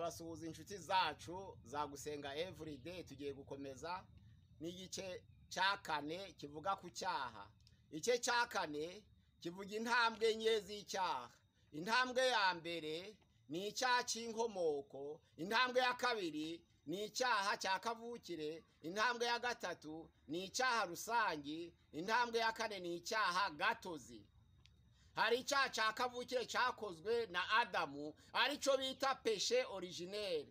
Turabasuhuza inshuti zacu za Gusenga Everyday. Tugiye gukomeza n'igice cya kane kivuga ku cyaha. Igice cya kane kivuga intambwe enye z'icyaha. Intambwe ya mbere ni icyaha cy'inkomoko, intambwe ya kabiri ni icyaha cya kavukire, intambwe ya gatatu ni icyaha rusangi, intambwe ya kane ni icyaha gatozi. Hari icyaha cya kavukire cyakozwe na Adamu, aricyo bita péché originel.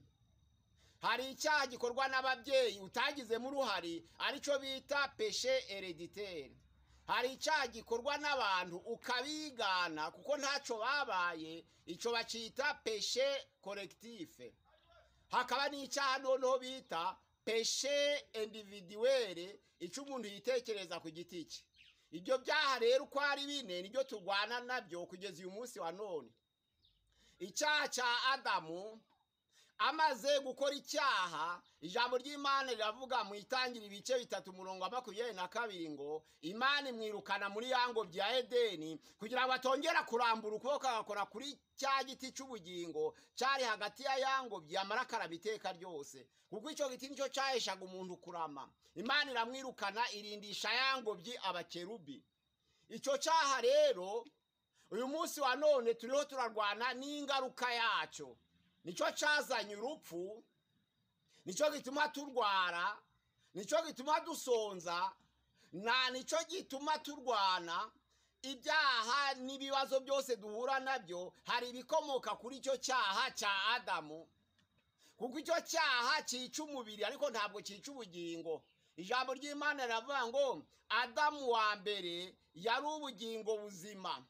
Hari icyaha gikorwa n'ababyeyi utagizemo uruhare, aricyo bita péché héréditaire. Hari icyaha gikorwa n'abantu ukabigana kuko ntacyo babaye, icyo bacyita péché collectif. Hakaba n'icyaha noneho bita péché individuel, icyo umuntu yitekereza ku giti cye. Ibyo byaha rero uko ari bine nibyo turwana nabyo kugeza uyu munsi wa none. Icyaha cya Adamu, amaze gukora icyaha, ijambo ry'Imana riravuga mu Itangira ibice 3 umurongo wa 22 ngo Imana imwirukana muri ya ngobyi ya Edeni kugira ngo atongera kurambura ukuboko agakora kuri cya giti cy'ubugingo cyari hagati ya ya ngobyi, yamara akaraba iteka ryose, kuko icyo giti nicyo cyaheshaga umuntu kurama. Imana iramwirukana, irindisha ya ngobyi abakerubi. Icyo cyaha rero uyu munsi wa none turiho turarwana n'ingaruka yacyo. Nicyo cyazanye urupfu, nicyo gituma turwara, nicyo gituma dusonza, na nicyo gituma turwana. Ibyaha n'ibibazo byose duhura nabyo hari ibikomoka kuri icyo cyaha cya Adamu, kuko icyo cyaha cyica umubiri ariko ntabwo cyica ubugingo. Ijambo ry'Imana riravuga ngo Adamu wa mbere yari ubugingo buzima,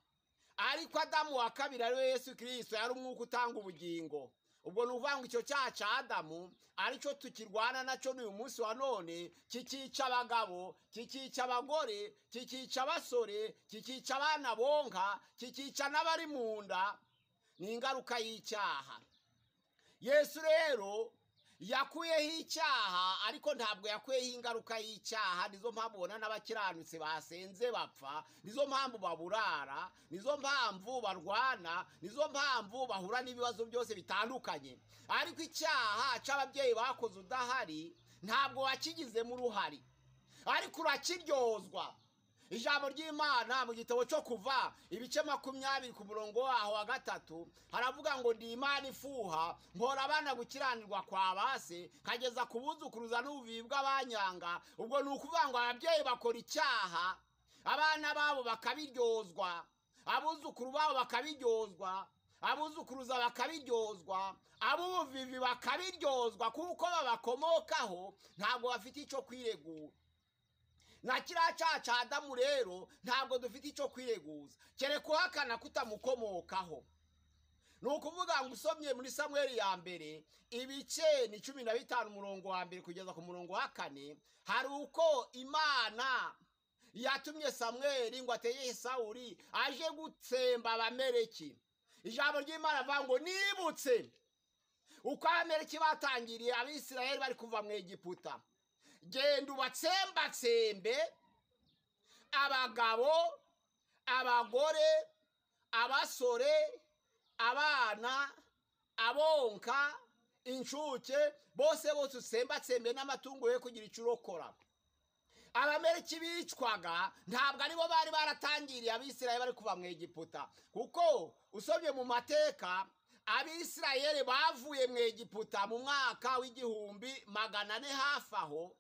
ariko Adamu wa kabiri ariwe Yesu Kirisito yari umwuka utanga ubugingo. Ubwo ni ukuvuga ngo icyo cyaha cya Adamu aricyo tukirwana nacyo n'uyu munsi wa none, kikica abagabo, kikica abagore, kikica abasore, kikica abana bonka, kikica n'abari mu nda. Ni ingaruka y'icyaha. Yesu rero yakuyeho icyaha, ariko ntabwo yakuyeho ingaruka y'icyaha. Nizo mpamvu ubona n'abakiranutsi basenze bapfa, nizo mpamvu baburara, nizo mpamvu barwana, nizo mpamvu bahura n'ibibazo byose bitandukanye. Ariko icyaha cy'ababyeyi bakoze udahari ntabwo wakigizemo uruhare, ariko urakiryozwa. Ijambo ry'Imana mu gitabo cyo Kuva ibice 20 ku murongo waho wa 3 haravuga ngo ndi Imana ifuha, mpora abana gukiranirwa kwa base kageza ku buzukuruza n'ubuvivi bw'abanyanga. Ubwo ni ukuvuga ngo ababyeyi bakora icyaha, abana babo bakabiryozwa, abuzukuru babo bakabiryozwa, abuzukuruza bakabiryozwa, ab'ubuvivi bakabiryozwa, kuko babakomokaho ntabwo bafite icyo kwiregura. Na kiriya cyaha cya Adamu rero ntabwo dufite icyo kwireguza, kereka uhakana kutamukomokaho. Ni ukuvuga ngo usomye muri Samweli ya mbere ibice ni 15 umurongo wa 1 kugeza ku murongo wa 4, hari uko Imana yatumye Samweli ngo ategeke Sawuli aje gutsemba Abameleki. Ijambo ry'Imana rivuga ngo nibutse uko Abameleki batangiriye Abisirayeli bari kuva mu Egiputa, genda ubatsembatsembe abagabo, abagore, abasore, abana, abonka, inshuke, bose bose utsembatsembe n'amatungo ye kugira icyo urokora. Abameleki bicwaga ntabwo aribo bari baratangiriye Abisirayeli bari kuva mu Egiputa, kuko usomye mu mateka Abisirayeli bavuye mu Egiputa mu mwaka w'1400 hafi aho,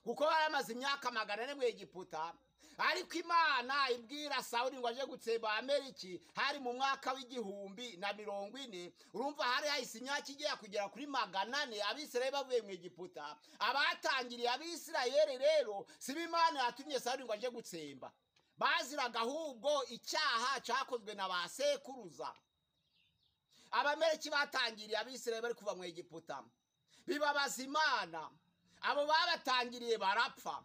kuko baramaze imyaka 400 mu Egiputa. Ariko Imana ibwira Sawuli ngo aje gutsemba Abameleki hari mu mwaka w'1040. Urumva hari hahise imyaka igera kugera kuri 400 Abisirayeli bavuye mu Egiputa. Abatangiriye Abisirayeli rero si Imana yatumye Sawuli ngo aje gutsemba, baziraga ahubwo icyaha cyakozwe na ba sekuruza. Abameleki batangiriye Abisirayeli bari kuva mu Egiputa, bibabaza Imana, abo babatangiriye barapfa.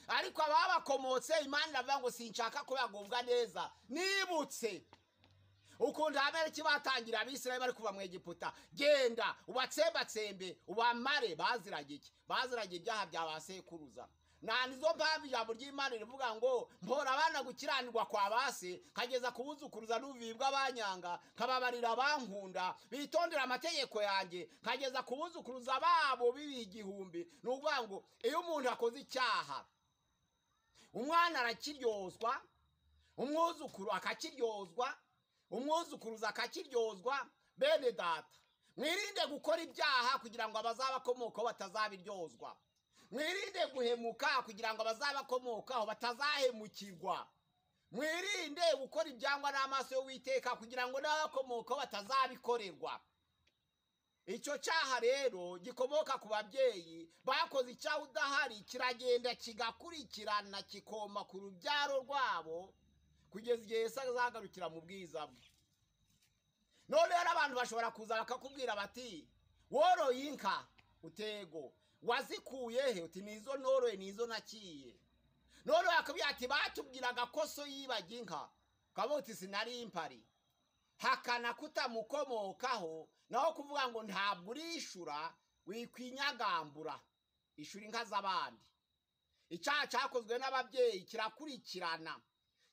Ariko ababakomotse Imana iravuga ngo sinshaka ko bagubwa neza. Nibutse ukuntu Abameleki batangiriye Abisirayeli bari kuva mu Egiputa, genda ubatsembatsembe ubamare. Baziraga iki? Baziraga ibyaha bya ba sekuruza. Nta nizo mpamvu ijambo ry'Imana rivuga ngo mpora abana gukiranirwa kwa base, nkageza kubuzukuruza n'ubuvivi bw'abanyanga, nkababarira abankunda bitondera amategeko yanjye, nkageza kubuzukuruza babo bibi 1000. Ni ukuvuga ngo iyo umuntu akoze icyaha, umwana arakiryozwa, umwuzukuru akakiryozwa, umwuzukuruza akakiryozwa. Bene data, mwirinde gukora ibyaha kugira ngo abazabakomokaho batazabiryozwa. Mwirinde guhemuka kugira ngo abazabakomokaho batazahemukirwa. Mwirinde gukora ibyangwa n'amaso y'Uwiteka kugira ngo n'abakomokaho batazabikorerwa. Icyo cyaha rero gikomoka ku babyeyi bakoze icyaha udahari, kiragenda kigakurikirana kikoma ku rubyaro rwabo kugeza igihe Yesu azagarukira mu bwiza bwe. None rero abantu bashobora kuza bakakubwira bati woroye inka, utego wazikuye he? Uti nizo noroye, nizo nakiye. None bakubwira ati batubwiraga ko so yibaga inka, ukavuga uti sinari impari. Hakana kutamukomokaho, naho kuvuga ngo ntabwo urishura, wikwinyagambura, ishura inka z'abandi. Icyaha cyakozwe n'ababyeyi kirakurikirana,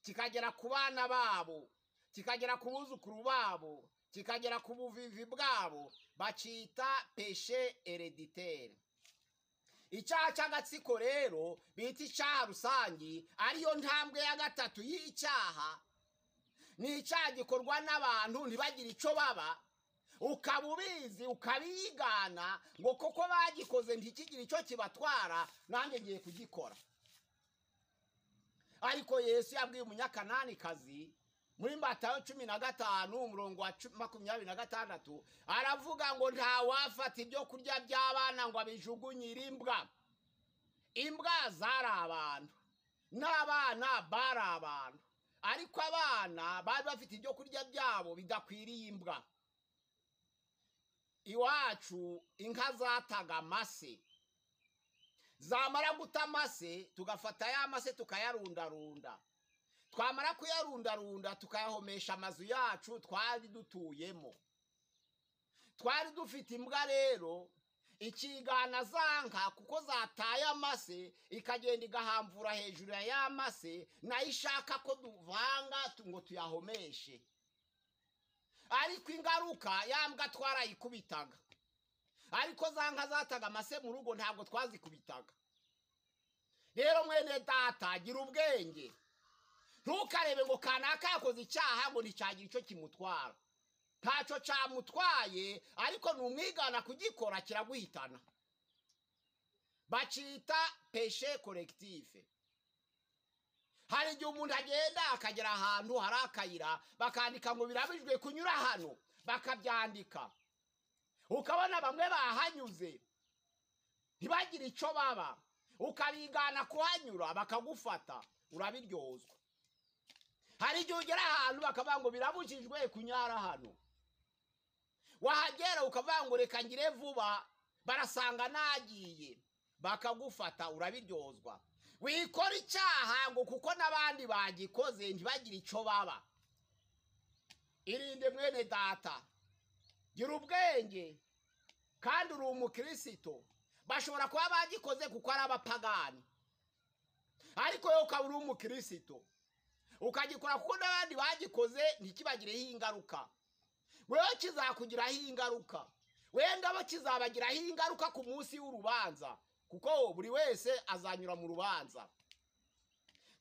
kikagera ku bana babo, kikagera ku buzukuru babo, kikagera ku buvivi bwabo, bacita péché héréditaire. Icyaha cy'agatsiko rero bita icyaha rusangi, ariyo ntambwe ya gatatu y'icyaha, ni icyaha gikorwa n'abantu ntibagire icyo baba, ukaba ubizi ukabigana ngo koko bagikoze ntikigire icyo kibatwara, nanjye ngiye kugikora. Ariko Yesu yabwiye umunyakananikazi muri Matayo 15 umurongo wa 26, aravuga ngo nta wafata ibyo kurya by'abana ngo abijugunyire imbwa. Imbwa zari abantu n'abana bari abantu, ariko abana bari bafite ibyo kurya byabo bidakwiriye imbwa. Iwacu inka zataga amase, zamara guta amase tugafata ya mase tukayarundarunda, twamara kuyarundarunda tukayahomesha amazu yacu twari dutuyemo. Twari dufite imbwa rero ikigana zanka kuko zataye amase, ikagenda igahamvura hejuru ya ya mase, nayo ishaka ko duvanga ngo tuyahomeshe. Ariko ingaruka ya mbwa twarayikubitaga, ariko zanka zataga amase mu rugo ntabwo twazikubitaga. Rero mwene data, gira ubwenge, ntukarebe ngo kanaka yakoze icyaha ngo nticyagira icyo kimutwara. Ntacyo cyamutwaye, ariko numwigana kugikora kiraguhitana. Bacita péché collectif. Hari igihe umuntu agenda akagera ahantu hari akayira, bakandika ngo birabujijwe kunyura hano, bakabyandika, ukabona bamwe bahanyuze ntibagire icyo baba, ukabigana kuhanyura bakagufata, urabiryozwa. Hari igihe ugera ahantu bakavuga ngo birabujijwe kunyara hano, wahagera ukavuga ngo reka ngire vuba, barasanga nagiye, bakagufata, urabiryozwa. Wikora icyaha ngo kuko n'abandi bagikoze ntibagire icyo baba. Irinde mwene data, gira ubwenge, kandi uri umukristo. Bashobora kuba bagikoze kuko ari abapagani, ariko wowe ukaba uri umukristo ukagikora kuko n'abandi bagikoze ntikibagireho ingaruka. Wewe kizakugiraho ingaruka, wenda bo kizabagiraho ingaruka ku munsi w'urubanza, kuko buri wese azanyura mu rubanza.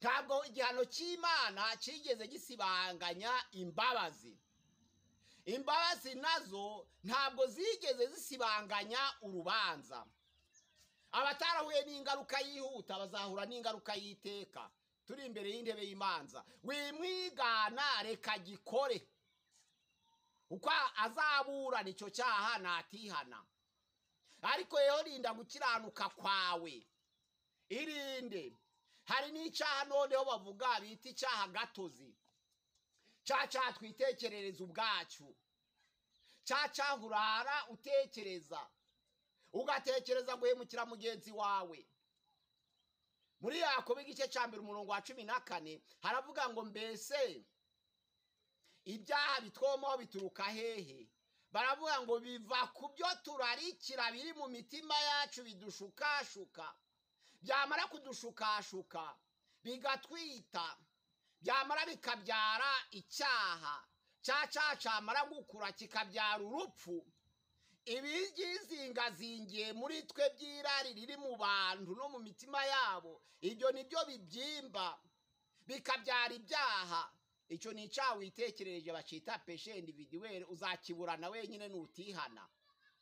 Ntabwo igihano cy'Imana cyigeze gisibanganya imbabazi. Imbabazi nazo ntabwo zigeze zisibanganya urubanza. Abatarahuye n'ingaruka yihuta bazahura n'ingaruka y'iteka. Turi imbere y'intebe y'imanza. Wimwigana, reka gikore, uko azaburana icyo cyaha natihana. Ariko yewe rinda gukiranuka kwawe, irinde. Hari n'icyaha noneho bavuga bita icyaha gatozi, cya cyaha twitekerereza ubwacu, cya cyaha urara utekereza, ugatekereza guhemukira mugenzi wawe. Muri Yakobo igice cya 1 umurongo wa 14 haravuga ngo mbese ibyaha bitwomaho bituruka hehe? Baravuga ngo biva ku byo turarikira biri mu mitima yacu bidushukashuka. Byamara kudushukashuka bigatwita, byamara bikabyara icyaha, cya cyaha cyamara gukura kikabyara urupfu. Ibyizingazingiye muri twe by'irari riri mu bantu no mu mitima yabo, ibyo nibyo bibyimba bikabyara ibyaha. Icyo ni icyaha witekerereje bacita péché individuel, uzakiburana wenyine nutihana.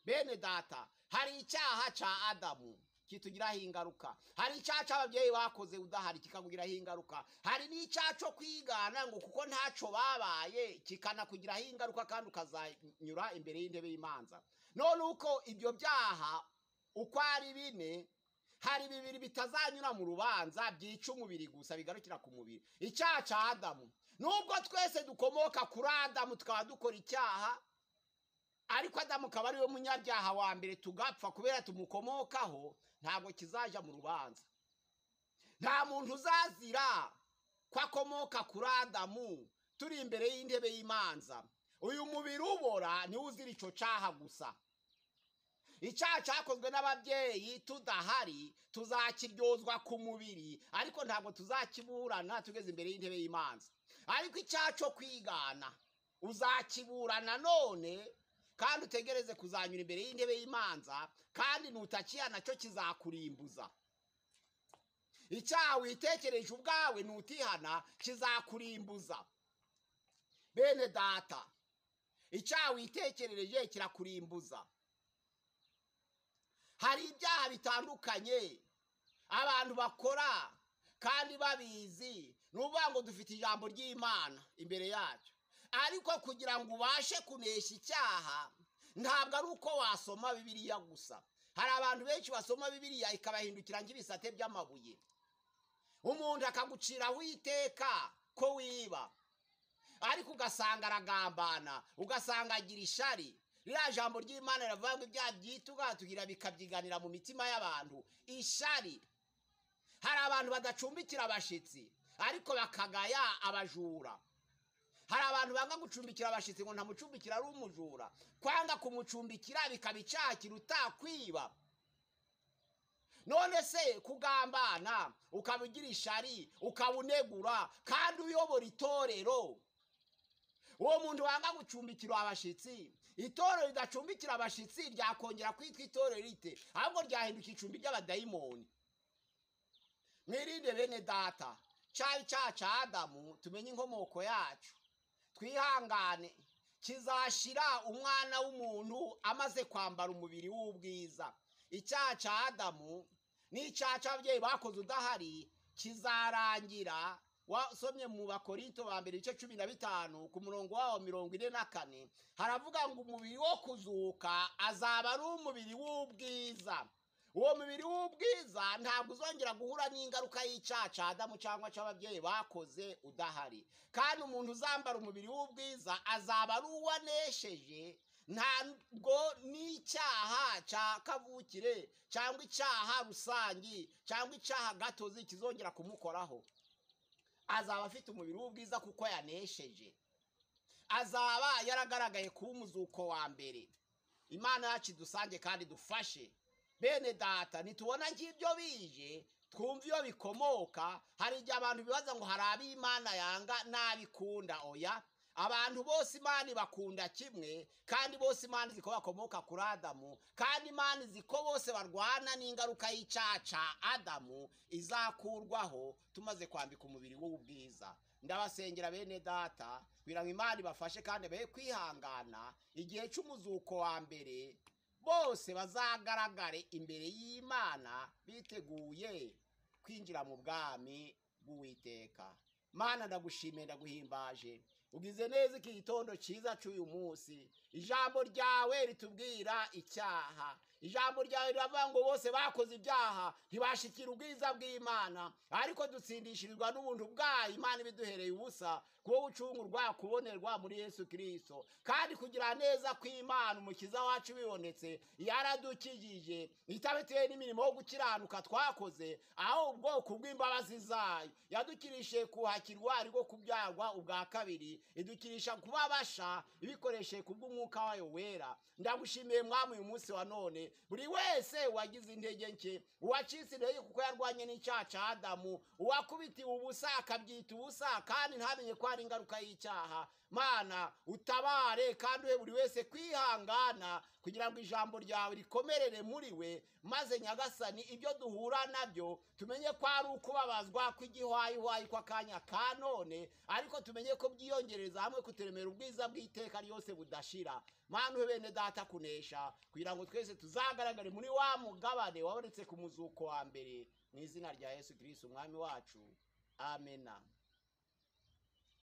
Bene data, hari icyaha cya Adamu kitugiraho ingaruka, hari icyaha cy'ababyeyi bakoze udahari kikakugiraho ingaruka, hari n'icyaha cyo kwigana ngo kuko ntacyo babaye kikanakugiraho ingaruka, kandi ukazanyura imbere y'intebe y'imanza. None uko ibyo byaha uko ari bine, hari bibiri bitazanyura mu rubanza, byica umubiri gusa, bigarukira ku mubiri. Icyaha cya Adamu, nubwo twese dukomoka kuri Adamu tukaba dukora icyaha, ariko Adamu akaba ariwe munyabyaha wa mbere, tugapfa kubera tumukomokaho, ntabwo kizaja mu rubanza. Nta muntu uzazira ko akomoka kuri Adamu turi imbere y'intebe y'imanza. Uyu mubiri ubora niwo uzira icyo cyaha gusa. Icyaha cyakozwe n'ababyeyi tudahari tuzakiryozwa ku mubiri, ariko ntabwo tuzakiburana tugeze imbere y'intebe y'imanza. Ariko icyaha cyo kwigana uzakiburana none, kandi utegereze kuzanyura imbere y'intebe y'imanza, kandi nutakiya nacyo kizakurimbuza. Icyaha witekereje ubwawe nutihana kizakurimbuza. Bene data, icyaha witekerereje kirakurimbuza. Hari ibyaha bitandukanye abantu bakora kandi babizi, ni ukuvuga ngo dufite ijambo ry'Imana imbere yacu, ariko kugira ngo ubashe kunesha icyaha ntabwo ari uko wasoma Bibiliya gusa. Hari abantu benshi basoma Bibiliya ikabahindukira nk'ibisate by'amabuye. Umuntu akaguciraho iteka ko wiba, ariko ugasanga aragambana, ugasanga agira ishari. Ririya jambo ry'Imana riravuga ngo ibyaha byituga bikabyiganira mu mitima y'abantu. Ishari. Hari abantu badacumbikira abashitsi ariko bakagaya abajura. Hari abantu banga gucumbikira abashitsi ngo ntamucumbikira ari umujura. Kwanga kumucumbikira bikaba icyaha kiruta kwiba. None se kugambana ukaba ugira ishari, ukaba unegura kandi uyobora itorero, uwo muntu wanga gucumbikira abashitsi, itorero ridacumbikira abashitsi ryakongera kwitwa itorero rite? Ahubwo ryahinduka icumbi ry'abadayimoni. Mwirinde bene data, cyaha icyaha cya Adamu, tumenye inkomoko yacu, twihangane. Kizashira umwana w'umuntu amaze kwambara umubiri w'ubwiza. Icyaha cya Adamu n'icyaha cy'ababyeyi bakoze udahari kizarangira. Wasomye mu Bakorinto ba mbere ibice 15 ku murongo wawo 44, haravuga ngo umubiri wo kuzuka azaba ari umubiri w'ubwiza. Uwo mubiri w'ubwiza ntabwo uzongera guhura n'ingaruka y'icyaha cya Adamu cyangwa cy'ababyeyi bakoze udahari. Kandi umuntu uzambara umubiri w'ubwiza azaba ari uwanesheje, ntabwo n'icyaha cya kavukire cyangwa icyaha rusangi cyangwa icyaha gatozi kizongera kumukoraho. Azaba afite umubiri w'ubwiza kuko yanesheje, azaba yaragaragaye kuba umuzuko wa mbere. Imana yacu idusange kandi dufashe. Bene data, nitubona nk'ibyo bije twumva iyo bikomoka. Hari igihe abantu bibaza ngo hari ab'Imana yanga n'abikunda. Oya, abantu bose Imana ibakunda kimwe, kandi bose Imana izi ko bakomoka kuri Adamu, kandi Imana izi ko bose barwana n'ingaruka y'icyaha cya Adamu izakurwaho tumaze kwambika umubiri w'ubwiza. Ndabasengera bene data kugira ngo Imana ibafashe kandi babe kwihangana igihe cy'umuzuko wa mbere, bose bazagaragare imbere y'Imana biteguye kwinjira mu bwami bw'Uwiteka. Mana, ndagushimiye, ndaguhimbaje, ugize neza iki gitondo cyiza cy'uyu munsi. Ijambo ryawe ritubwira icyaha. Ijambo ryawe riravuga ngo bose bakoze ibyaha ntibashikira ubwiza bw'Imana, ariko dutsindishirizwa n'ubuntu bwayo Imana ibiduhereye ubusa, kuba gucungurwa kubonerwa muri Yesu Kristo. Kandi kugira neza kw'Imana umukiza wacu bibonetse, yaradukijije itabitewe n'imirimo yo gukiranuka twakoze, ahubwo kubw'imbabazi zayo yadukirishije kuhakirwa ariko kubyarwa ubwa kabiri, idukirisha kuba basha ibikoreshe kubw'umwuka wayo wera. Ndagushimiye mwami uyu munsi wa none. Ukomeze buri wese wagize intege nke, uwacitse intege kuko yarwanye n'icyaha cya Adamu, uwakubitiwe ubusa akabyita ubusa kandi ntamenye ko hari ingaruka y'icyaha. Mana, utabare kandi uhe buri wese kwihangana kugira ngo ijambo ryawe rikomerere muri we, maze Nyagasani ibyo duhura nabyo tumenye ko ari ukubabazwa kw'igihwayihwayi kw'akanya ka none, ariko tumenye ko byiyongereza hamwe kuturemera ubwiza bw'iteka ryose budashira. Mana, uhe bene data kunesha kugira ngo twese tuzagaragare muri wa mugabane wabonetse ku muzuko wa mbere, mu izina rya Yesu Kristo umwami wacu, amena.